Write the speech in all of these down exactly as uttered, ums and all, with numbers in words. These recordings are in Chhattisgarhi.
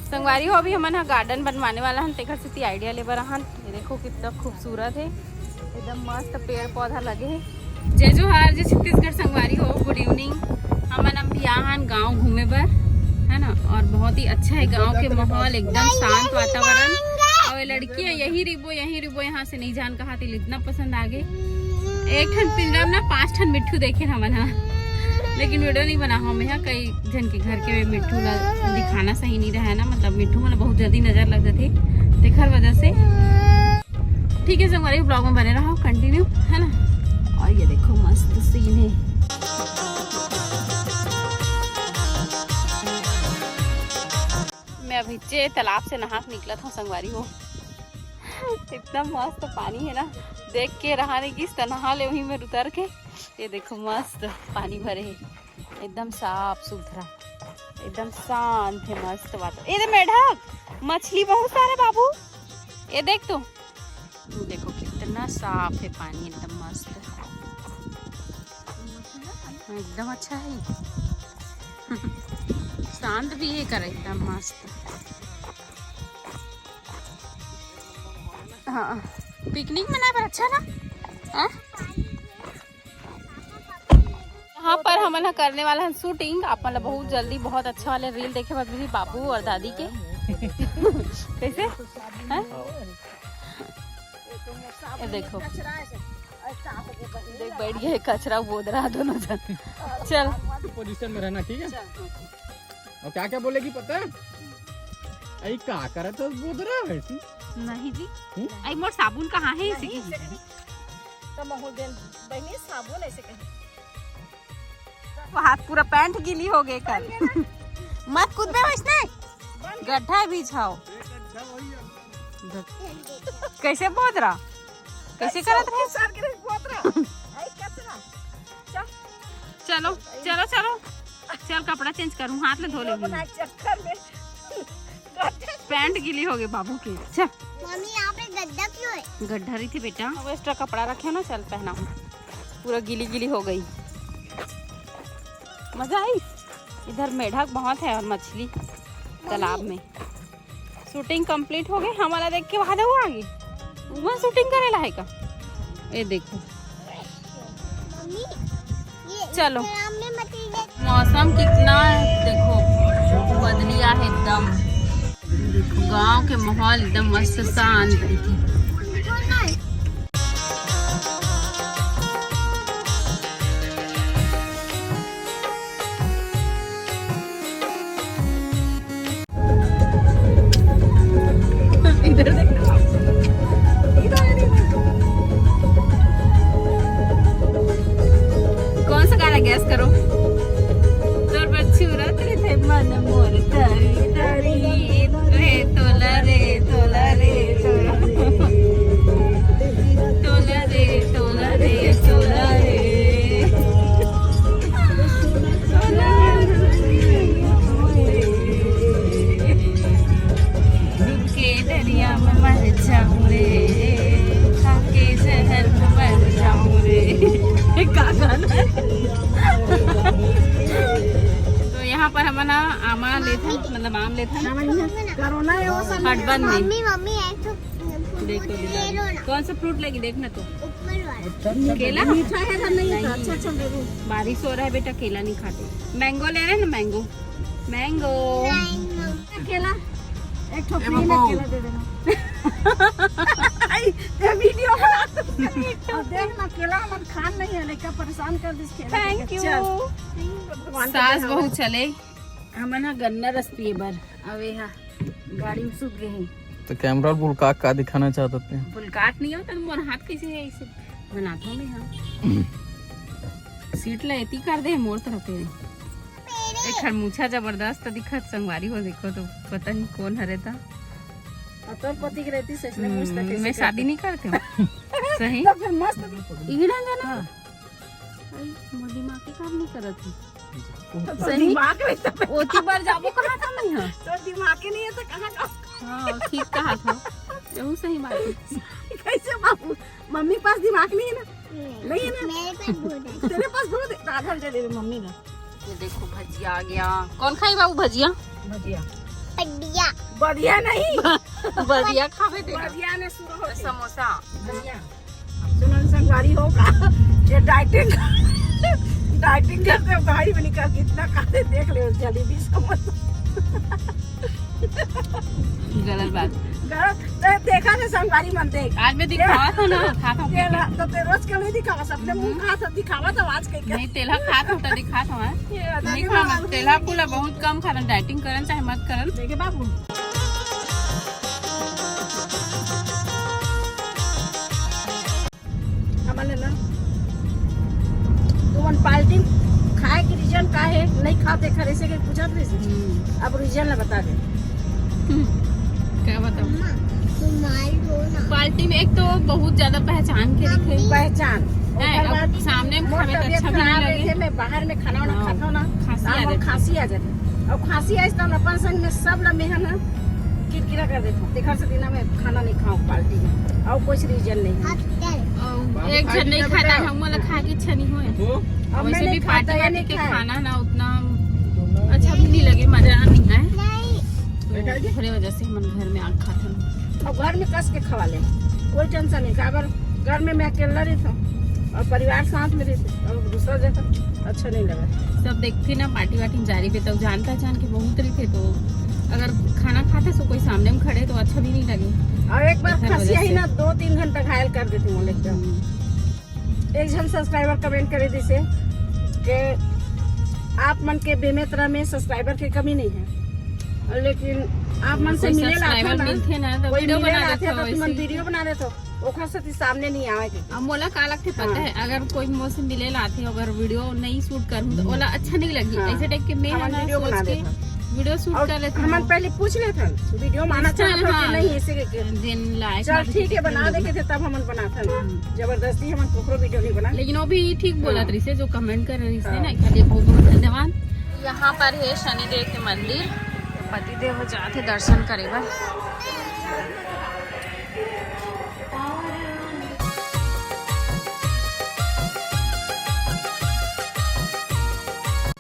संगवारी हो, अभी हमन ह गार्डन बनवाने वाला हन, तेखर सेती आइडिया ले बर आहन। ये देखो कितना खूबसूरत है, एकदम मस्त पेड़ पौधा लगे है। जय जोहार, जय छत्तीसगढ़ संगवारी हो, गुड इवनिंग। हमन अभी आहन गांव घूमे बर, है ना, और बहुत ही अच्छा है गांव के माहौल, एकदम शांत वातावरण। और ये लड़की है, यही रिबो, यही रिबो, यहाँ से नहीं जान कहा तिल इतना पसंद आ गए। एक ठन पिंजरा में ना पांच ठन मिट्ठू देखे हमन हा, लेकिन वीडियो नहीं बना हूँ मैं हा। कई झन के घर के मिट्ठू ला दिखाना सही नहीं रहा है ना, मतलब मिट्ठू मन बहुत जल्दी नजर लग जाते, तेखर वजह से। ठीक है, संगवारी, ब्लॉग में बने रहो, कंटिन्यू, है ना। और ये देखो मस्त सीन है। मैं अभी चे तालाब से नहा के निकला था संगवारी हो। इतना मस्त पानी है ना, देख के रहा नहीं किस तरह नहा ले वहीं में उतर के। ये देखो मस्त पानी भरे है, एकदम साफ सुथरा, एकदम शांत है, मस्त वातावरण। ये दे मेढक, मछली बहुत सारे बाबू, ये देख तो, ये देखो कितना साफ है पानी, एकदम मस्त, एकदम अच्छा है। शांत भी है कर, एकदम मस्त। हाँ, पिकनिक मनाए बर अच्छा ना। हाँ? यहाँ पर हमन ह करने वाला हन शूटिंग। आप मन ला बहुत जल्दी बहुत अच्छा वाले रील देखे बर मिलही बाबू और दादी के। कैसे? हाँ? ये देखो, देख बैठ गए कचरा बोदरा दोनों जन। चल। पोजीशन में रहना, ठीक है? और क्या क्या बोलेगी पता है? आई का करत हो, बोदरा वैसी। नहीं जी। हम्म? आई मोर साबुन कहाँ है, इसे नहीं, की? इसे नहीं। तो महू देन बहनी साबुन ऐसे कही। वो हाथ पूरा पैंट गीली हो गए कल। मत कूदबे वैसने। गड्ढा बिछाओ। कैसे बोदरा? कैसे करत रहे? सर के बोदरा। आई कचरा। चल। चलो, चलो, चलो। चल, कपड़ा चेंज करूँ, हाथ ले धो ले। बना चक्कर में। पैंट गीली हो गई बाबू के। चल। मम्मी, यहाँ पे गड्ढा क्यों है? गड्ढा रही थी बेटा, वो एक्स्ट्रा कपड़ा रखे ना, चल पहनाऊँ। पूरा गीली गीली हो गई। मजा आई। इधर मेढक बहुत है और मछली तालाब में। शूटिंग कंप्लीट हो गई, हमारा देख के वहां देखो आगे, वहां शूटिंग करे ला है का? ये देखो, मम्मी, ये चलो। Instagram में मत लीजिए। मौसम कितना, देखो, बदलिया है एकदम। गांव के माहौल एकदम मस्त शांत है। इधर देखो। कौन सा गाना गैस करो? तोर बच्चू रत रे थे मन मोर तरी तरी, रे तोला रे तोला रे तोला। तोला रे तोला रे तोला रे। डूब के दरिया में मर जाऊं रे, खा के जहर में मर जाऊं रे। का गाना है? तो यहाँ पर हमन आमा लेथन, मतलब आम लेथन। कोरोना है वो सब। हटबंद में। मम्मी, मम्मी, एक ठो fruit देखो ले लो ना। कौन सा फ्रूट लेगी, देखना तो। ऊपर वाला। केला? मीठा है ना, नहीं है तो नहीं। अच्छा, अच्छा, जरूर। बारिश हो रहा है बेटा, केला नहीं खाते। मैंगो ले रहे हैं ना, मैंगो। मैंगो। मैंगो। केला। एक ठो ये फ्री में बबू। केला दे देना। ये वीडियो बना तो। अब देख ना, केला हमन खान नहीं है, लेकर परेशान कर दिस केला। Thank you। चल। सास बहू चले। हमन ह गन्ना रस पिए बर। अबे हा। गाड़ी में सूख गए हैं। तो कैमरा बुलका का दिखाना चाहते हैं? बुलकाट नहीं हो तो मोर हाथ कैसे है, इसे बनाता हूँ मैं, हाँ। सीट ला एती कर दे मोर तरफ से। एक खरमूछा जबरदस्त दिखत संगवारी हो, देखो तो पता नहीं कौन हरे था। और तोर पति के रहती सच में मस्त हम्म, कैसे मैं शादी करते? नहीं करती हूँ। सही? तो फिर मस्त इही ढंग है ना? हाँ। अरे, मोर दिमाग के काम नहीं करत है। तो सही? दिमाग में तो ओती बार जाबो कहाँ था मैं यहाँ? तो दिमाग के नहीं है तो कहाँ का? हाँ, ठीक कहा था। यहू सही बात है। कैसे बाबू? मम्मी के पास दिमाग नहीं है ना? नहीं है ना? मेरे पास बहुत है। तेरे पास बहुत है? तो आधा ले ले मम्मी का। ये देखो भजिया आ गया। कौन खाई बाबू भजिया? भजिया। बढ़िया। बढ़िया नहीं। बढ़िया खावे दे। बढ़िया ने शुरू हो समोसा। बढ़िया। सुनन संगवारी हो का, ये डाइटिंग, डाइटिंग करते हो, गाड़ी में निकाल के इतना खाते, देख ले जलेबी समोसा। गलत बात। गलत। तो देखा था संगवारी मन, देख। आज मैं दिखावा था ना, खाता हूँ। तेला तो ते रोज के नहीं दिखावा, सबने मुंह खा था, दिखावा था आज के क्या? नहीं, तेला खाता हूँ तो दिखा था। ये नहीं खाना, तेला पुला बहुत कम खाना, डाइटिंग करन चाहे मत करन। देखे बाबू। हमन ले ना, तुमन पार्टी खाए के रीजन का है, नहीं खाते खरे से के पूछत रहिस। हम्म। अब रीजन ला बता दे। हम्म, क्या बताऊं? मम्मा, तुम मार दो ना। पार्टी में एक तो बहुत ज्यादा पहचान के रखे। पहचान। है, ओकर अब बाद सामने में मोर खावे तो तबियत अच्छा भी नहीं खराब लगे। रहिथे, मैं बाहर में खाना वाना हाँ, खाता हूँ ना, खांसी आ जाती। खांसी आ जाती। और खांसी आइस तो अपन संग में सब ला मेहा ना किरकिरा कर देता हूँ। तेखर से दिना में खाना नहीं खाऊँ पार्टी में, और कुछ रीजन नहीं है। और एक झन नहीं खाता है, हम वाला खा के अच्छा नहीं होए। अब वैसे मैं भी नहीं पार्टी खाता, ये वार्टी नहीं के खाए। खाना ना उतना अच्छा भी नहीं लगे, मजा नहीं आए। तो ओकरे वजह से हमन घर में आग खाते हैं। और घर में कस के खवा ले, कोई टेंशन नहीं। काबर घर में मैं अकेला रहिथंव और परिवार साथ में रहिथे और दूसरा जगह अच्छा नहीं लगा। सब देखते ना पार्टी वार्टी में जा रही थे, तो जान पहचान के बहुत रहिथे, तो अगर खाना खाते सो कोई सामने में खड़े तो अच्छा भी नहीं लगे। और एक बार एकर वजह खांसी आई से। ना, दो तीन घंटा घायल कर देती हूँ एकदम। हम्म। एक झन सब्सक्राइबर कमेंट करे दिसे के आप मन के बेमेतरा में सब्सक्राइबर के कमी नहीं है, लेकिन आप मन से कोई मिले ला सब्सक्राइबर ना, मिलथे ना, तो कोई वीडियो मिले बना ला देथो, तो तुमन वैसे। वीडियो बना देथो। ओखर सेती सामने नहीं आवे के। अब मोला का लगथे पता हाँ। है, अगर कोई मोर से मिले ला आथे, अगर वीडियो नहीं शूट करूँ तो हम्म। ओला अच्छा नहीं लगी। हाँ। ऐसे टाइप के मैं हमन है ना वीडियो सोच बना के देथन। वीडियो शूट और कर लेथन। हमन पहले पूछ लेथन, वीडियो माना अच्छा, चाहत हो कि हाँ। नहीं, ऐसे के, के। दिन लाइक चल मार ठीक है, देथन बना लोग। देखे थे तब हमन बनाथन। हम्म। जबरदस्ती हमन कोकरो वीडियो नहीं बना। लेकिन वो भी ठीक हाँ। बोलत रहिसे, जो कमेंट कर रहिसे हाँ। ना, के लिए बहुत बहुत धन्यवाद। यहाँ पर है शनिदेव के मंदिर, पतिदेव जात हे दर्शन करे बर।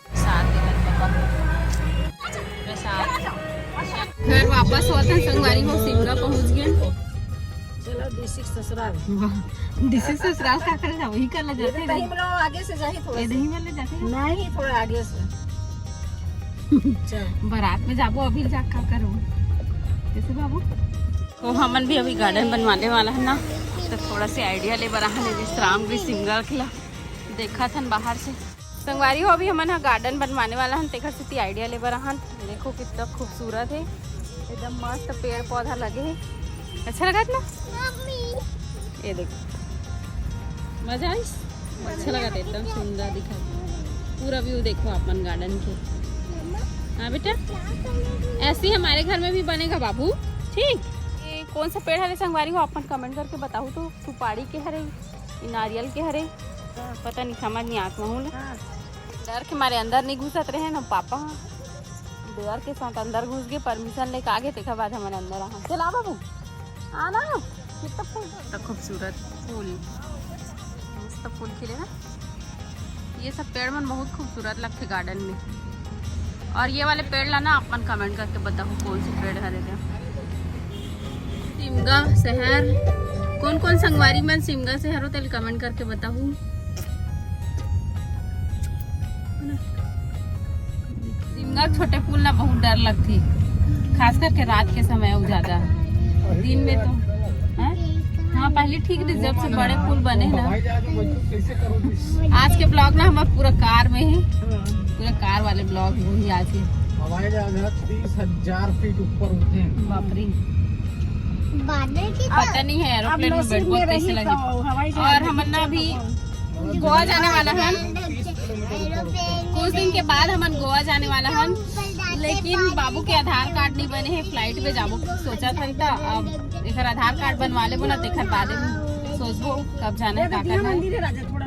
प्रसाद देवत हे। प्रसाद। घर वापस होत हन संगवारी हो, सिमगा पहुंच गेन। चलो, दिस इज ससुराल। वाह, दिस इज ससुराल का कर जाओ, ही कर ले ये जाते तो दही नहीं। में लो, आगे से जाही थोड़ा ये सा। दही में ले जाते हैं। नहीं, थोड़ा आगे से। चल। बारात में जाबो, अभी जा का करो? कैसे बाबू? तो हमन भी अभी गार्डन बनवाने वाला है ना, तो थोड़ा से आइडिया ले बर आहन, जैसे रामगढ़ सिमगा के ला देखत हन बाहर से। संगवारी हो, अभी हमन ह गार्डन बनवाने वाला हन, तेखर सेती आइडिया ले बर आहन। देखो कितना खूबसूरत है, एकदम मस्त पेड़ पौधा लगे है। अच्छा लगत ना? ये देखो, मजा आइस। अच्छा लगत है, एकदम सुंदर दिखत। पूरा व्यू देखो अपन गार्डन के। हाँ बेटा, ऐसे ही हमारे घर में भी बनेगा बाबू। ठीक, ये कौन सा पेड़ हरे संगवारी हो, अपन कमेंट करके बताओ तो। सुपारी के हरे, ई नारियल के हरे, पता नहीं, समझ नहीं आत महूँ ले। हाँ। डर के मारे अंदर नहीं घुसत रहे ना पापा, डर के साथ अंदर घुस गए, परमिशन लेके आगे, तेकर बाद हमन अंदर आहा। चला बाबू, आना। कितना फूल, कितना खूबसूरत फूल, मस्त फूल खिले ना। ये सब पेड़ मन बहुत खूबसूरत लगथे गार्डन में। और ये वाले पेड़ ला ना आप मन कमेंट करके बताओ कौन से पेड़ हरे थे। सिमगा शहर, कौन कौन संगवारी मन सिमगा शहर हो तेल कमेंट करके बताओ। सिमगा छोटे फूल ला बहुत डर लगथे, खास करके रात के समय अउ ज्यादा, दिन में तो हैं? हाँ, पहले ठीक रही, जब से बड़े पुल बने ना। आज के ब्लॉग ना हमारे पूरा कार में ही, पूरा कार वाले ब्लॉग वही आज के। हवाई जहाज है तीस हजार फीट ऊपर उठे हैं। बाप रे। बादल की पता नहीं है, एरोप्लेन में बैठ बैठ कैसे लगे। और हमन ना अभी गोवा जाने वाला हन। कुछ दिन के बाद हमन गोवा जाने वाला हन, लेकिन बाबू के आधार कार्ड नहीं बने हे, फ्लाइट में जाबो सोचत हन, त अब एकर आधार कार्ड बनवा लेबो ना, तेकर बाद सोचबो कब जाना है, का करना है।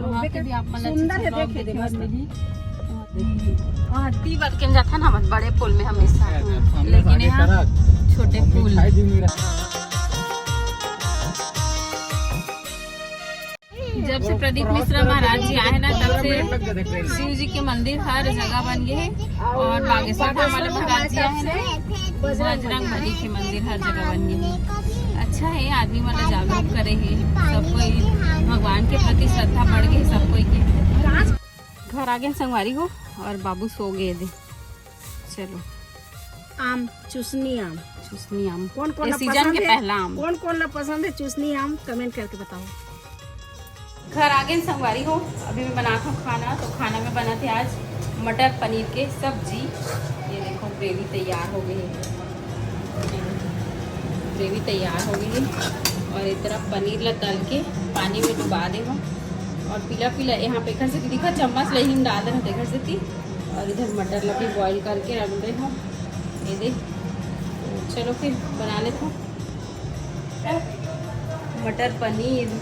वहाँ के भी आप मन ला अच्छे से vlog देखे बर मिलही। हाँ, ती बार के जाथन हमन बड़े पुल में हमेशा, लेकिन यहाँ छोटे पुल। जब से प्रदीप मिश्रा महाराज जी आए ना, तब से शिव जी के मंदिर हर जगह बन गए हैं। और बागेश्वर धाम वाले महाराज जी आए ना, बजरंग बली के मंदिर हर जगह बन गे। अच्छा हे, आदमी मन ला जागरूक करे हे, सब कोई भगवान के प्रति श्रद्धा बढ़ गे सब कोई के। घर आ गे संगवारी हो, अउ बाबू सो गे दे। चलो, आम, चुसनी आम। चुसनी आम। कोन कोन ये ला सीजन पसंद के हे? पहला आम। कोन कोन ला पसंद हे चुसनी आम, comment करके बताओ। घर आ गे संगवारी हो, अभी मैं बनात हूँ खाना। तो खाना में बनत हे आज मटर पनीर के सब्जी। ये देखो, ग्रेवी तैयार हो गे हे, ग्रेवी तैयार हो गे हे। अउ ए तरफ पनीर ला तल के पानी में डुबा दे हूँ। अउ पीला पीला यहाँ पे एकर सेती दिखा, चम्मच ले ही डाल रहे थे घर से थी। अउ इधर मटर ला भी boil करके रख दे हूँ। ये दे, चलो फिर बना लेते हैं मटर पनीर।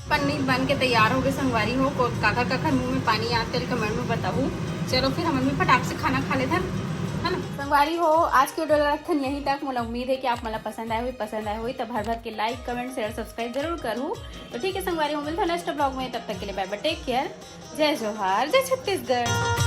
पनीर बन के तैयार हो गे संगवारी हो। को-, काखर काखर मुंह में पानी आत तेला comment में बताहू। चलो फिर हमन भी फटाक से खाना खा लेथन, है ना संगवारी हो। आज के video ला रखथन यहीं तक। मोला उम्मीद हे कि आप मन ला पसंद आए होही, पसंद आए होही त भर भर के like, comment, share, subscribe जरूर करहू। तो ठीक हे संगवारी हो, मिलथन next vlog में। तब तक के लिए bye bye, take care, जय जोहार, जय छत्तीसगढ़।